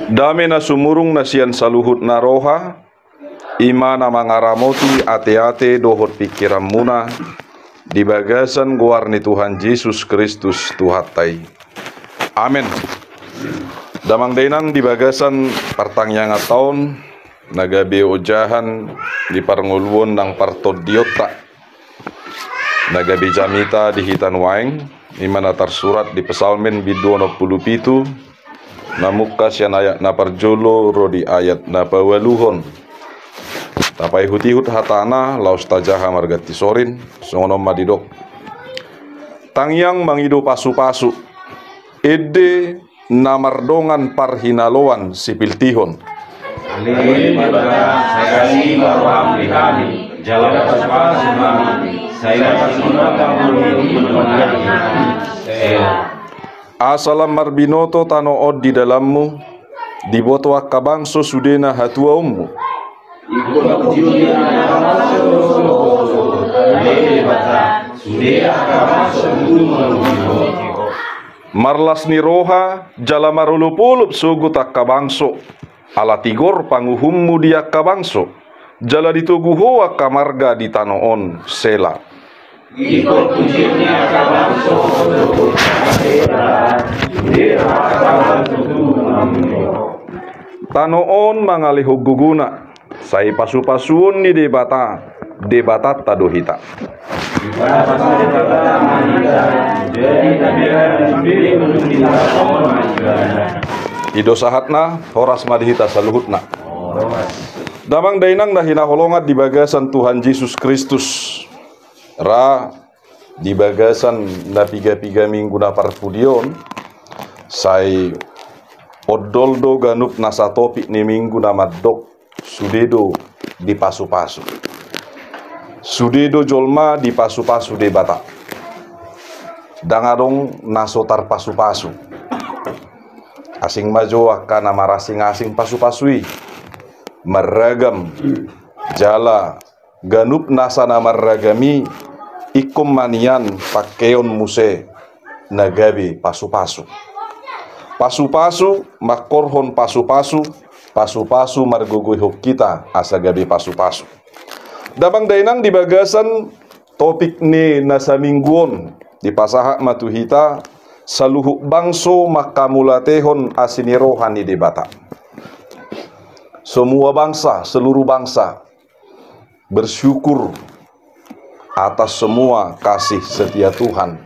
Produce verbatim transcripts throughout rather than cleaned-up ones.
Dame na sumurung na sian saluhut na roha, i ma na mangaramoti ateate dohot pingkiranmuna di bagasan goar ni Tuhan Jesus Kristus Tuhanta i. Amen. Damang dainang, di bagasan partangianganta on na gabe ojahan di parngoluon nang partondionta na gabe jamita di hita nuaeng, i ma na tarsurat di Psalmen bindu onom pulu pitu, na mungka sian ayat na parjolo ro di ayat na paualuhon. Tapaihutihut hatana laos tajaha marganti sorin, songon on ma didok: Tangiang mangido pasupasu, ende na mardongan parhinaloan sipiltihon. Alai Debata, sai asi ma roham di hami, jala pasupasu hami, sai marsinoda hamu di hami. Sela. Asa lam marbinoto tano on di dalanmu, diboto angka bangso sude na hatuaonmu. Iko pujionmu di angka bangso, ale Debata, sude angka bangso na mangolu. Marlas ni roha jala marolopolop sogot angka bangso, ala tigor panguhummu di angka bangso, jala ditogu ho angka marga di tano on. Sela. Iko pujionmu di angka bangso, ale Debata, sude angka bangso na mangolu. Tano on mangalehon gogona, sai pasupasuon ni Debata, Debatanta do hita. I do sahatna, horas ma di hita saluhutna. Damang dainang na hinaholongan di bagasan Tuhan Jesus Kristus, ra di bagasan na pigapiga minggu na parpudi on, sai ondol do ganup nasa topik ni minggu na mandok sude do dipasupasu. Sude do jolma dipasupasu Debata. Ndang adong na so tarpasupasu. Asing ma jo angka na marasingasing pasupasu i. Marragam, jala ganup nasa na marragam i ingkon ma nian pangkeon muse na gabe pasupasu. Pasupasu mangkorhon pasupasu, pasupasu margogoihon hita asa gabe pasupasu. Damang dainang, di bagasan topik ni na saminggu on, dipasahat ma tu hita saluhut bangso manghamauliatehon asi ni roha ni Debata. Semua bangsa, seluruh bangsa bersyukur atas semua kasih setia Tuhan.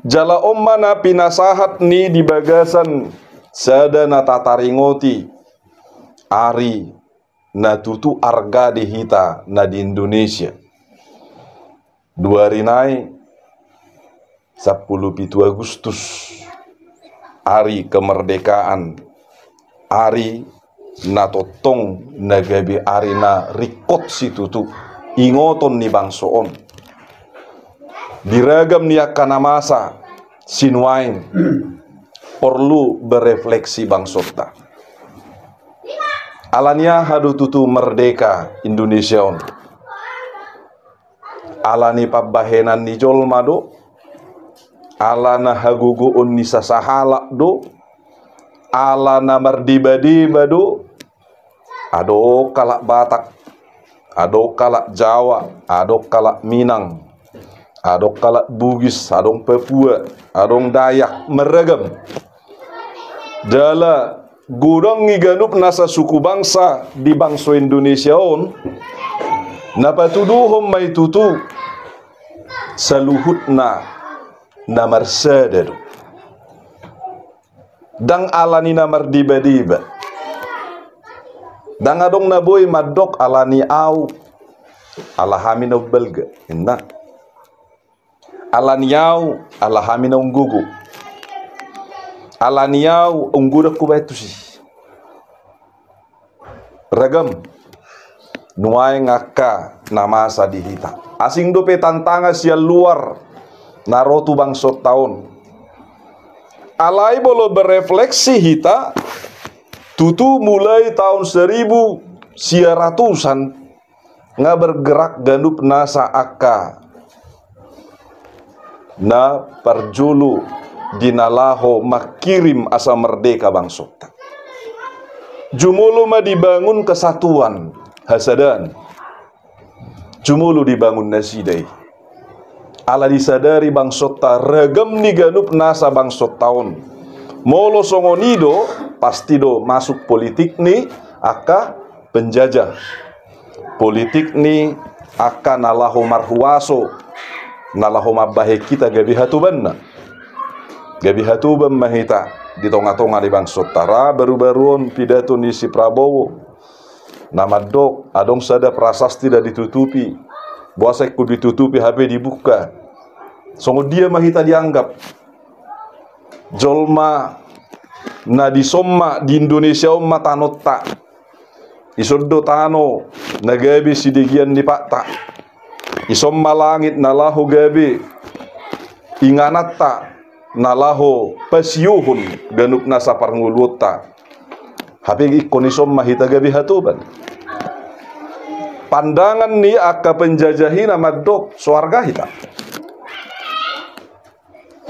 Jala on ma na pinasahat ni di bagasan sada na tataringoti ari na tutu arga di hita na di Indonesia. Dua ari nai, sampulu pitu Agustus, ari kemerdekaan, ari na tongtong na gabe ari na ringkot situtu ingoton ni bangso on. Di ragam ni angka na masa sinuaeng porlu berefleksi bangsonta. Ala ni aha do tutu merdeka Indonesia on? Ala ni pambahenan ni jolma do? Ala na hagogoon ni sasahalak do? Ala na mardebadeba do? Adong halak Batak, adong halak Jawa, adong halak Minang, adong halak Bugis, adong Papua, adong Dayak, marragam. Jala godang i ganup nasa suku bangsa di bangso Indonesia on, na patuduhon ma i tutu saluhutna na marsada do. Ndang ala ni na mardebadeba. Ndang adong na boi mandok ala ni au, ala hami na umbalga, ninna. Ala ni au, ala hami na umgogo. Ala ni au, umgodang hubahen tusi. Ragam nuaeng angka na masa di hita. Asing dope tantangan sian luar na ro tu bangsonta on. Alai molo berefleksi hita, Tutu mulai taon saribu sia ratusan nga bergerak ganup nasa angka na parjolo di na laho mangkirim asa merdeka bangsonta. Jumolo ma dibangun kesatuan, hasadaan. Jumolo dibangun nasida i. Ala disadari bangsonta ragam ni ganup nasa bangsonta on. Molo songon i do, pasti do masuk politik ni angka penjajah. Politik ni angka na laho marhuaso, na laho mambahen hita gabe hatobanna. Gabe hatoban ma hita di tonga-tonga ni bangsonta. Ra baru-baru on pidato ni si Prabowo. Na mandok, adong sada prasasti na ditutupi. Boasa ingkon ditutupi hape dibuka. Songon dia ma hita dianggap. Jolma na dison ma di Indonesia on ma tanonta. Ison do tano na gabe sidegean ni patta. Ison ma langit na laho gabe ingananta na laho pasiohon ganup nasa parngoluonta. Hape ingkon ison ma hita gabe hatoban. Pandangan ni angka penjajah i na mandok soarga hita.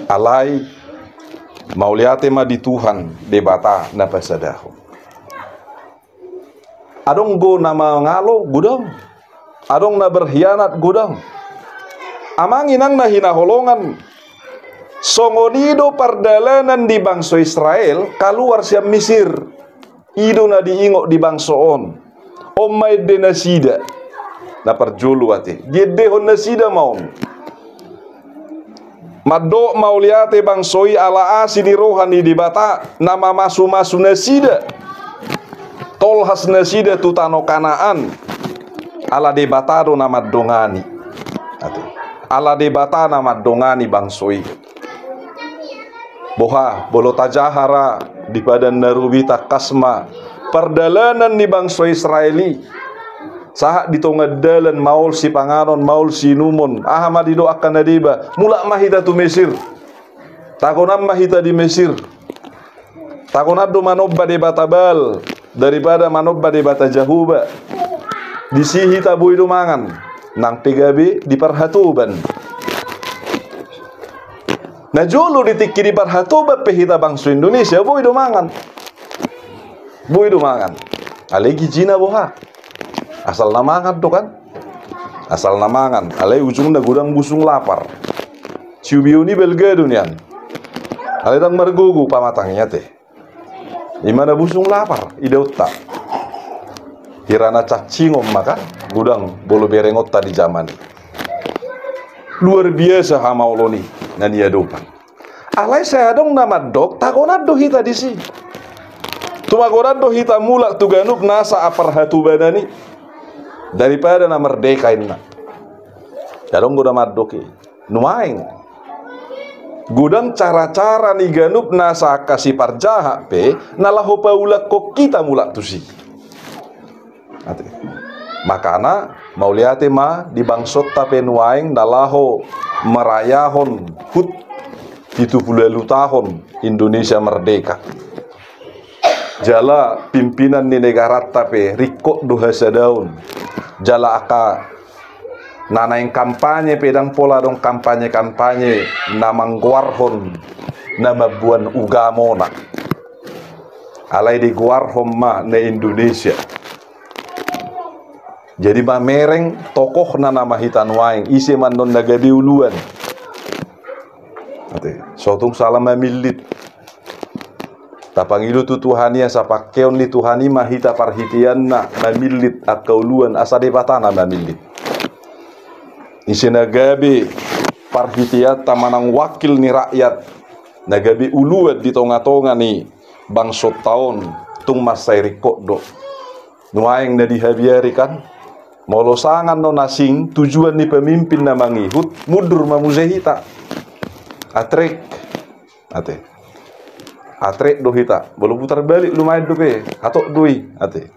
Alai mauliate ma di Tuhan Debata na pasadahon. Adong do na mangalo, godang. Adong na berkhianat, godang. Amang inang na hinaholongan. Songon i do pardalanan ni bangso Israel kaluar sian Mesir. I do na diingot di bangso on. On ma ende nasida. Na parjolo ate. Diendehon nasida ma on. Mandok mauliate bangso i ala asi ni roha ni Debata na mamasu-masu nasida. Tolhas nasida tu tano Kanaan. Ala Debata do na mandongani. Ate. Ala Debata na mandongani bangso i. Boha, molo tajaha ra di Padan na Robi tangkas ma pardalanan ni bangso Israel i. Sahat di tonga dalan maol sipanganon, maol siinumon. Aha ma didok angka na deba? Mulak ma hita tu Mesir. Tagonan ma hita di Mesir. Tagonan do manomba debata Baal daripada manomba Debata Jahowa. Disi hita boi do mangan, nang pe gabe diparhatoban. Na jolo di tingki diparhatoban pe hita bangso Indonesia, boi do mangan. Boi do mangan. Alai gijina boha? Asal na mangan do kan? Asal na mangan. Alai ujungna godang busung lapar. Siubihon i balga do nian. Alai ndang margogo pamatang i ate. Ima na busung lapar idaonta. Hira na cacing on ma kan godang molo berengonta di jaman i. Luar biasa hamaolon i na niadopan. Alai sai adong na mandok tagonan do hita disi. Tumagonan do hita mulak tu ganup nasa parhatobanan i daripada na merdeka inna. Adong do na mandok i. Nuaeng. Godang cara-cara ni ganup nasa angka siparjahat pe na laho paulakhon hita mulak tusi. Ate. Makana mauliate ma di bangsonta pe nuaeng na laho marayahon hut pitu pulu ualu tahun Indonesia merdeka. Jala pimpinan ni negaranta pe ringkot do hasadaon. Jala angka na naeng kampanye pe ndang pola adong kampanye-kampanye na manggoarhon na mamboan ugama on. Alai digoarhon ma na Indonesia. Jadi mamereng tokohna nama hita nuaeng, ise ma annon na gabe uluan. Ate, so tung sala mamillit. Tapangido tu Tuhan i asa pangkeon ni Tuhan i ma hita parhiteanna mamillit angka uluan asa Debata na mamillit. Ise na gabe parhiteanta manang wakil ni rakyat na gabe uluan di tonga-tonga ni bangsonta on tung mansai ringkot do. Nuaeng na dihabiari kan, molo sanga annon asing tujuan ni pemimpin na mangihut, mundur ma muse hita. Atrek. Ate. Atrek do hita. Molo putar balik lumayan dope. Hatop do i. Ate.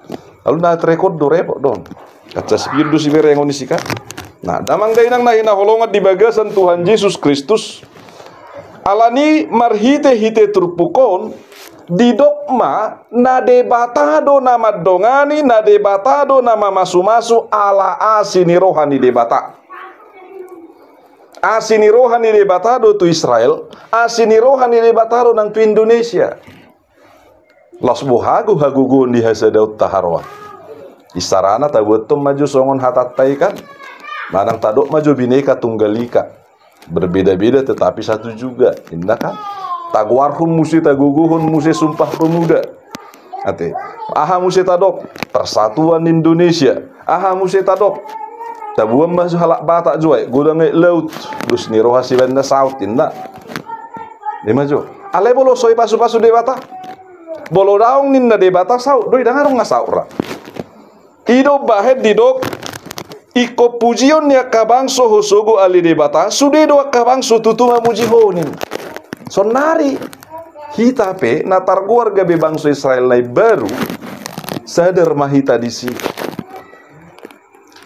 Alana atrek on do repot do on. Kaca sipiun do siberengon i si kan. Nah, damang dainang na hinaholongan di bagasan Tuhan Jesus Kristus. Alani marhite-hite turpuk on, Didok ma, na Debata do na mandongani, na Debata do na mamasumasu, ala asi ni roha ni Debata. Asi ni roha ni Debata do tu Israel, asi ni roha ni Debata do nang tu Indonesia. Laos boha do hagogoon ni hasadaonta haroa? Isarana tabuathon ma jo songon hatanta i kan. Manang tadok ma jo Bhinneka Tunggal Ika. Berbeda-beda tetapi satu juga, inna kan? Tagoarhon muse, tagogohon muse Sumpah Pemuda. Ate. Aha muse tadok? Persatuan Indonesia. Aha muse tadok? Taboan ma jo halak Batak jo ai, godang aek laut, dos ni roha sibaen na saut, inna. Ima jo. Alai molo so dipasu-pasu Debata? Molo daong ninna Debata saut do i, ndang adong na saut ra. I do umbahen didok, ingkon pujion ni angka bangso ho sogo ale Debata, sude do angka bangso tutu mamuji ho, ninna. Saonnari hita pe na targoar gabe bangso Israel na imbaru, sadar ma hita disi.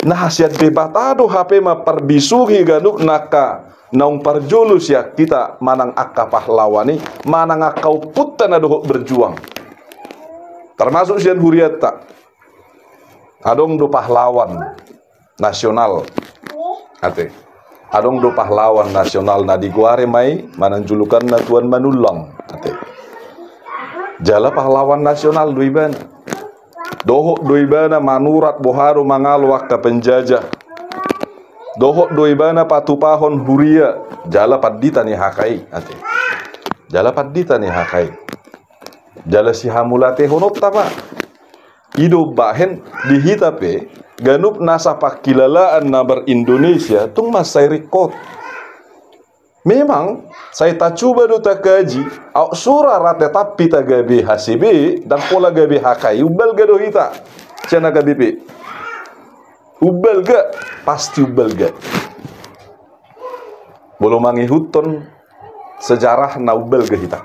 Na hasian Debata do hape mamparbisuhi ganup na angka naung parjolo sian hita manang angka pahlawan i, manang angka ompunta na dohot berjuang. Termasuk sian hurianta. Adong do pahlawan nasional. Ate. Adong do pahlawan nasional na digoari ma i manang julukanna Tuan Manullang. Ate. Jala pahlawan nasional do ibana. Dohot do ibana manurat boha do mangalo angka penjajah. Dohot do ibana patupahon huria jala pandita ni H K I. Ate. Jala pandita ni H K I. Jala sihamuliatehononta ma. I do umbahen di hita pe, ganup nasa pangkilalaan na ber-Indonesia tung mansai ringkot. Memang, sai tacuba do takaji, aut sura ra tetap hita gabe H C B, ndang pola gabe H K I, umbalga do hita. Sian H K B P. Umbalga, pasti umbalga. Molo mangihuthon sejarah na umbalga hita.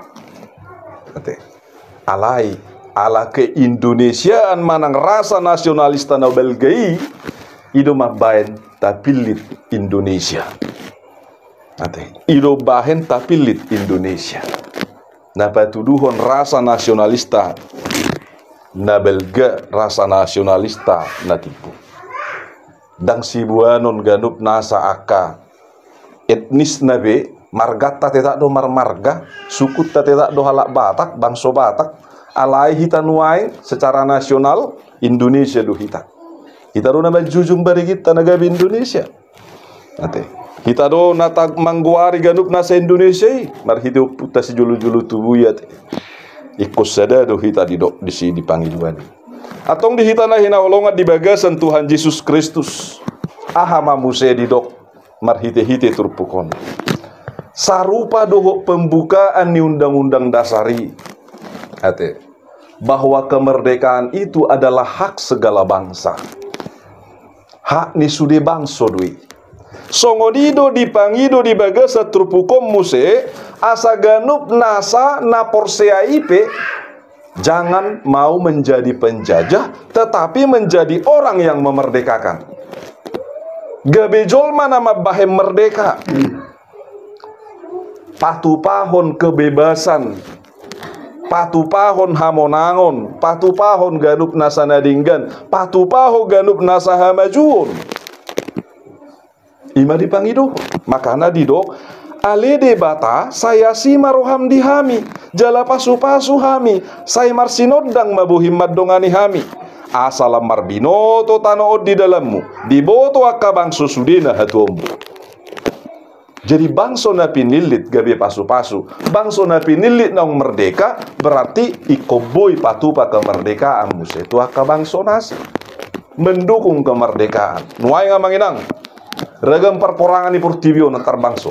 Ate. Alai, ala keindonesiaan manang rasa nasionalista na balga i, i do mambahen tapillit Indonesia. Ate. I do bahen tapillit Indonesia. Na patuduhon rasa nasionalista na balga, rasa nasionalista na timbo. Ndang siboanon ganup nasa angka etnisna be, marganta tetap do marmarga, sukunta tetap do halak Batak, bangso Batak, alai hita nuaeng secara nasional Indonesia do hita. Hita do na manjujung bariginta na gabe Indonesia. Ate. Hita do na tag-, manggoari ganup nasa Indonesia i, marhite ompunta sijolo-jolo tubu i ate. Ingkon sada do hita didok disi di pangidoan i. Antong di hita na hinaholongan di bagasan Tuhan Jesus Kristus. Aha ma muse didok marhite-hite turpuk on. Sarupa dohot pembukaan ni Undang-Undang Dasar i. Ate. Bahwa kemerdekaan itu adalah hak segala bangsa. Hak ni sude bangso do i. Songon i do dipangido di bagasan turpuk on muse, asa ganup nasa na porsea i pe, jangan mau menjadi penjajah, tetapi menjadi orang yang memerdekakan. Gabe jolma na mambahen merdeka. Patupahon kebebasan, patupahon hamonangon, patupahon ganup nasa na denggan, patupahon ganup nasa hamajuon. I ma dipangido, makana didok, ale Debata, sai asi ma roham di hami, jala pasu-pasu hami, sai marsinondang ma bohim mandongani hami. Asa lam marbinoto tano on di dalanmu, diboto angka bangso sude na hatuaonmu. Jadi bangso na pinillit gabe pasu-pasu, bangso na pinillit naung merdeka, berarti ingkon boi patupa kemerdekaan muse tu angka bangso nasa. Mendukung kemerdekaan. Nuaeng amang inang, ragam parporangan ni portibi on antar bangso.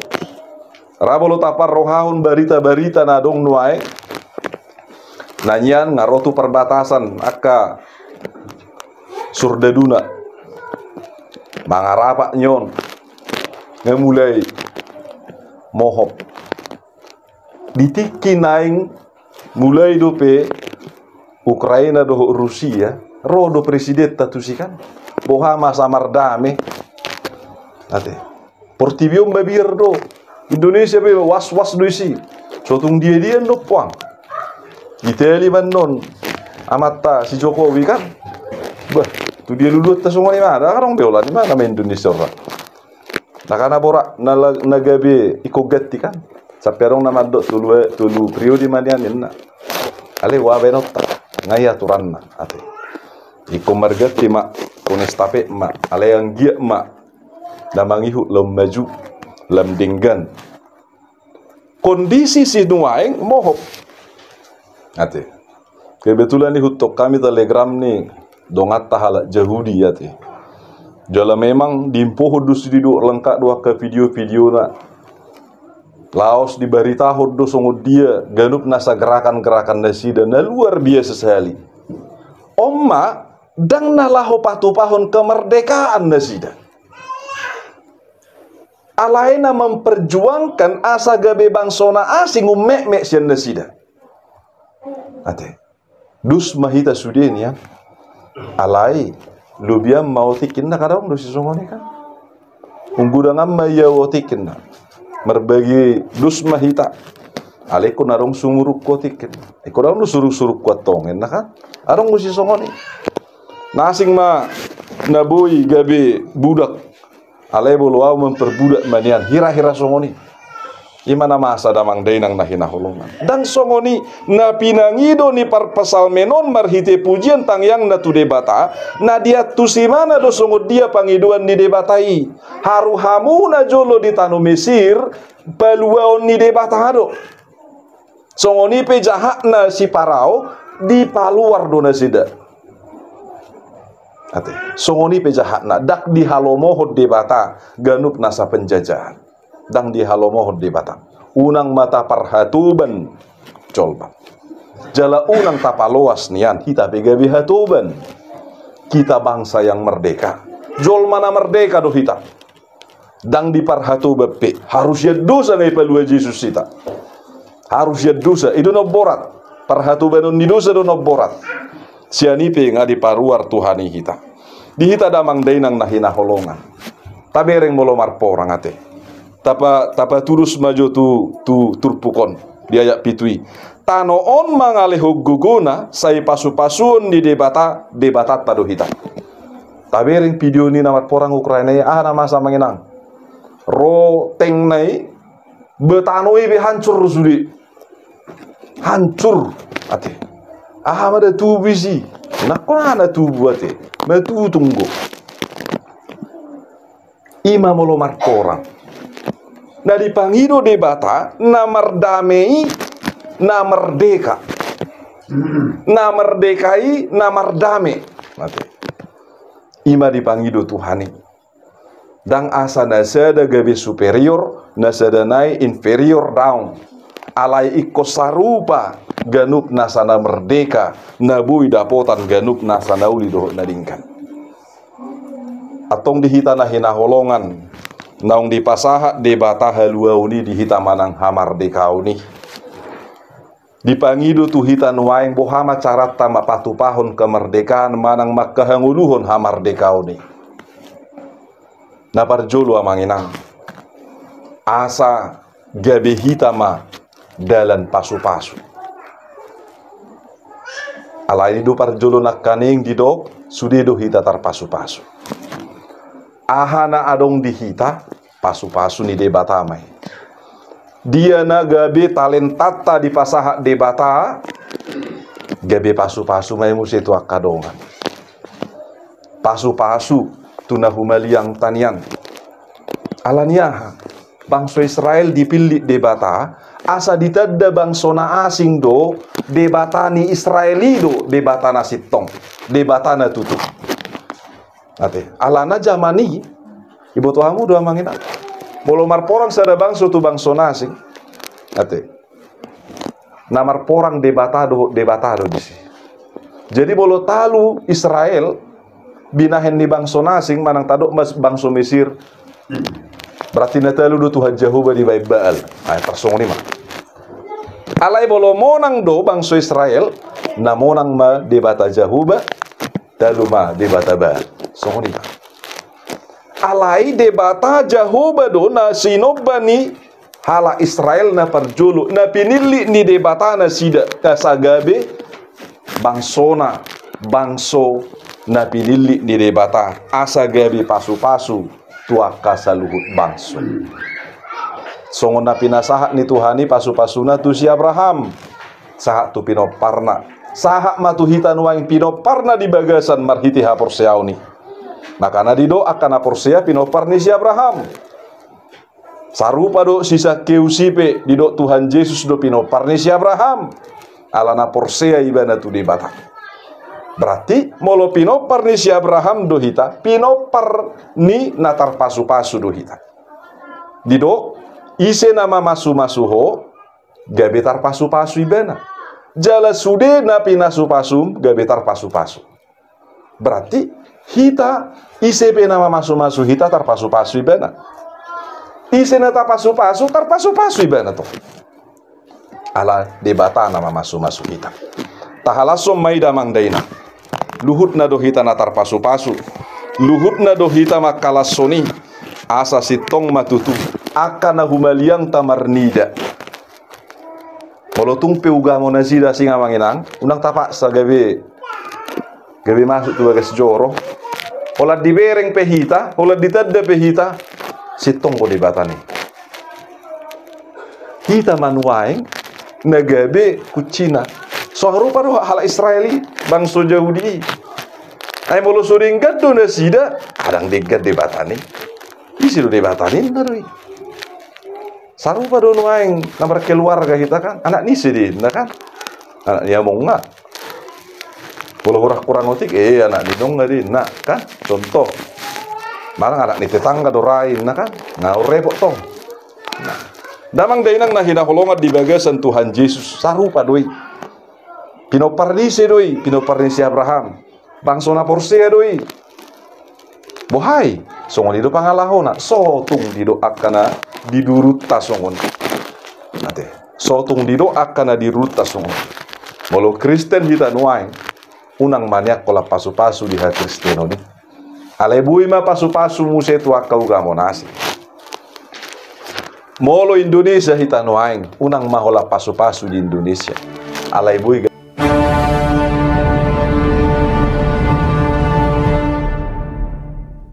Ra molo taparrohahon barita-barita na adong nuaeng, na nian nga ro tu perbatasan angka surdaduna. Mangarapak nion. Nga mulai mohop. Di tingki naeng mulai dope Ukraina dohot Rusia, ro do presidenta tusi kan. Boha masa mardame. Ate. Portibi on mabiar do. Indonesia pe was-was do isi. So tung dia-dia do puang. Itali ma annon amanta si Jokowi kan. Bah, tu dia luluanta songon i ma, ndang adong be holan i ma nama Indonesia on ra. Ndang na borat na, na gabe ingkon ganti kan. Sampe adong na mandok tolu, tolu periode ma nian ninna. Alai ua baenonta, nga i aturanna ate. Ingkon marganti ma, ingkon estafet ma, alai anggiat ma na mangihut lam maju, lam denggan. Kondisi si nuaeng mohop. Ate. Kebetulan ihuthon hami Telegram ni donganta halak Jahudi ate. Jala memang diimpohon do sude do lengkap do angka video-videona. Laos dibaritahon do songon dia ganup nasa gerakan-gerakan nasida na luar biasa sahali. On ma ndang na laho patupahon kemerdekaan nasida. Alai na memperjuangkan asa gabe bangso na asing ummetmet sian nasida. Ate. Dus ma hita sude nian. Alai lobi an ma otik inna, kadang do sisongon i kan. Unggudangan ma ia otik inna. Marbagi dus ma hita. Alai ingkon adong sumurukku otik inna. Ingkon adong do suruk-surukku antong inna kan. Adong do sisongon i. Na asing ma na boi gabe budak. Alai molo au memperbudak ma nian hira-hira songon i. Ima na masa damang dainang na hinaholongan. Ndang songon i na pinangido ni parpsalmen on marhite pujian tangiangna tu Debata, na diantusi ibana do songon dia pangidoan ni Debata i. Haru hamu na jolo di tano Mesir, paluaon ni Debata do. Songon i pe jahatna si Parao, dipaluar do nasida. Ate, songon i pe jahatna, ndang dihalomohon Debata ganup nasa penjajahan. Ndang dihalomohon Debata. Unang ma taparhatoban jolma. Jala unang tapaloas nian hita pe gabe hatoban. Kita bangsa yang merdeka. Jolma na merdeka do hita. Ndang diparhatoban pe, harus sian dosa nga dipalua Jesus hita. Harus sian dosa, i do na umborat. Parhatobanon ni dosa do na umborat. Sian i pe nga dipaluar Tuhan i hita. Di hita damang dainang na hinaholongan. Tabereng molo marporang ate. Tapa, tapatudos ma jo tu, tu turpuk on. Di ayat pitu i. Tano on mangalehon gogona, sai pasupasuon ni Debata, Debatanta do hita. Tabereng video ni na marporang Ukraina i, aha na masa amang inang. Ro tankna i, ba tano i be hancur sude. Hancur, ate. Aha ma da tubu disi. Nangkon aha na tubu ate. Matutung do. Ima molo marporang. Na dipangido Debata, na mardame i, na merdeka. Na merdeka i, na mardame. Ate. Ima dipangido Tuhan i. Ndang asa na sada gabe superior, na sada nai inferior down. Alai ingkon sarupa ganup nasa na merdeka, na boi dapotan ganup nasa na uli dohot na denggan. Antong di hita na hinaholongan, naung dipasahat Debata haluaon i di hita manang hamardekaon i. Dipangido tu hita nuaeng boha ma caranta ma patupahon kemerdekaan manang mangkahangoluhon hamardekaon i. Na parjolo amang inang. Asa gabe hita ma dalan pasupasu. Alai do parjolo nangkaning didok, sude do hita tarpasupasu. Aha na adong di hita, pasupasu ni Debata ma i. Dia na gabe talentanta dipasahat Debata, gabe pasupasu ma i muse tu angka dongan. Pasupasu tu na humaliangta nian. Alani aha? Bangso Israel dipillit Debata, asa ditanda bangso na asing do, Debata ni Israel i do, Debata na sintong, Debata na tutu. Ate, alana jaman i, iboto hamu do amang inang. Molo marporang sada bangso tu bangso na asing. Ate. Na marporang Debata do, Debata do disi. Jadi molo talu Israel, binahen ni bangso na asing, manang tadok mas bangso Mesir. Berarti na talu do Tuhan Jahowa dibaen Baal. Ai, tarsongon i ma. Alai molo monang do bangso Israel, na monang ma Debata Jahowa, talu ma Debata Baal. Songon i ma. Alai Debata Jahowa do na sinomba ni halak Israel na parjolo, na pinillit ni Debata nasida, asa gabe bangsona, bangso na pinillit ni Debata, asa gabe pasu-pasu tu angka saluhut bangso. Songon na pinasahat ni Tuhan i pasu-pasuna tu si Abraham, sahat tu pinomparna, sahat ma tu hita nuaeng pinomparna di bagasan marhite haporseaon i. Makana didok angka na porsea pinompar ni si Abraham. Sarupa do si Sakeus i pe, didok Tuhan Jesus do pinompar ni si Abraham. Ala na porsea ibana tu Debata. Berarti, molo pinompar ni si Abraham do hita, pinompar ni na tarpasu-pasu do hita. Didok, ise na mamasu-masu ho, gabe tarpasu-pasu ibana. Jala sude na pinasu-pasum, gabe tarpasu-pasu. Berarti hita, ise pe na mamasu-masu hita tarpasu-pasu ibana. Ise na tapasu-pasu, tarpasu-pasu ibana tong. Ala Debata na mamasu-masu hita. Tahalashon ma i damang dainang. Luhutna do hita na tarpasu-pasu. Luhutna do hita mangkalashon i. Asa sintong ma tutu angka na humaliangta marnida. Molo tung pe ugamo nasida asing amang inang, unang tapaksa gabe, gabe masuk tu bagas joro. Holan dibereng pe hita, holan ditanda pe hita, sintong do Debata ni. Hita ma nuaeng na gabe kuncina. Sarupa do halak Israel i, bangso Jahudi i. Ai molo so denggan do nasida, ndang denggan Debata ni. Ise do Debata ni, ninna do i. Sarupa do nuaeng na markeluarga hita kan, anak ni ise do inna kan? Anak ni amongna. Molo hurang-hurang otik, eh, anak ni inongna do inna kan? Contoh. Manang anak ni tetangga do ra inna kan? Nga on repot tong. Nah. Damang dainang na hinaholongan di bagasan Tuhan Jesus, sarupa do i. Pinompar ni ise do i? Pinompar ni si Abraham. Bangso na porsea do i. Boha i, songon i do pangalahona, so tung didok angka na di durunta songon. Ate, so tung didok angka na di durunta songon. Molo Kristen hita nuaeng, unang maniak holan pasu-pasu di hakristenon i. Alai boi ma pasu-pasu muse tu angka ugamo na asing. Molo Indonesia hita nuaeng, unang ma holan pasu-pasu di Indonesia. Alai boi